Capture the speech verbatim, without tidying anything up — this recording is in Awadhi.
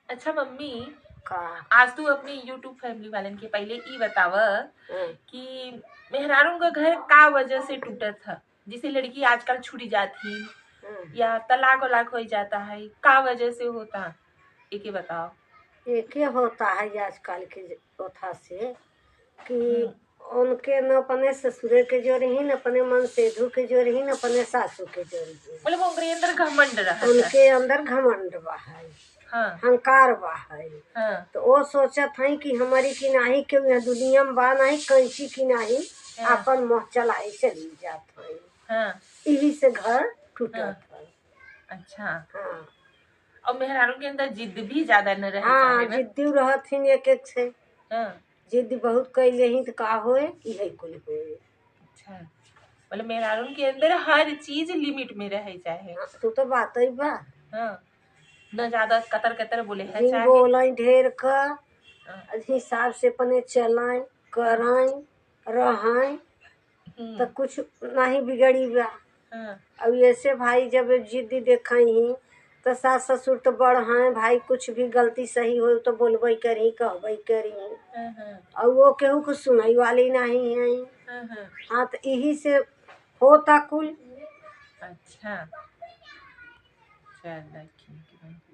अच्छा मम्मी, का? आज तू अपने YouTube family वालन के पहले ई बताव हम्म। कि मेहरारून का घर का वजह से टूटत ह, जिसे लड़की आजकल छुड़ी जात ही हम्म। या तलाक वलाक हो जाता है, का वजह से होता, एके बताओ। एके होता है आजकल के ज-, ओथा से कि हम्म। उनके न अपने ससुरे के जोरही, न अपने मनसेधु के जोरही, न अपने सासू के जोरही। मतलब उनके अंदर घमंड रहत है। उनके अंदर घमंड बा है, हाँ। अहंकार बा है। हाँ। तो वो सोचत है कि हमारी की नाही केहू यहाँ दुनिया में बा, नाही कैंची की नाही, हाँ। आपन मोह चलाई चली जात है। हाँ। यही से घर टूटत हाँ। है। अच्छा। हाँ। और मेहरारू के अंदर जिद भी ज्यादा न रहे हाँ, चाहे ना? जिद्दी रहत ही एक एक से। हाँ। जिद बहुत कैले ही तो का होए, इहे कुल होए। अच्छा, मतलब मेहरारून के अंदर हर चीज limit में रहे चाहे। हाँ, तू तो बात ही बा। हाँ, न ज्यादा कतर कतर बोले है जिन चाहे। बोलें ढेर का, हाँ। हिसाब से अपने चलें, करें, रहें, हम्म। तो कुछ नहीं बिगड़ी बा। हाँ। अब ऐसे भाई जब जिद्दी देखाई ही, तो सास ससुर तो बड़ हैं, भाई कुछ भी गलती सही हो तो बोलबे करी, कहबे करी। हाँ, हाँ। और वो केहू को सुनाई वाली नहीं है। हाँ, हाँ। हाँ, तो यही से होता कुल। अच्छा, चल, ठीक है।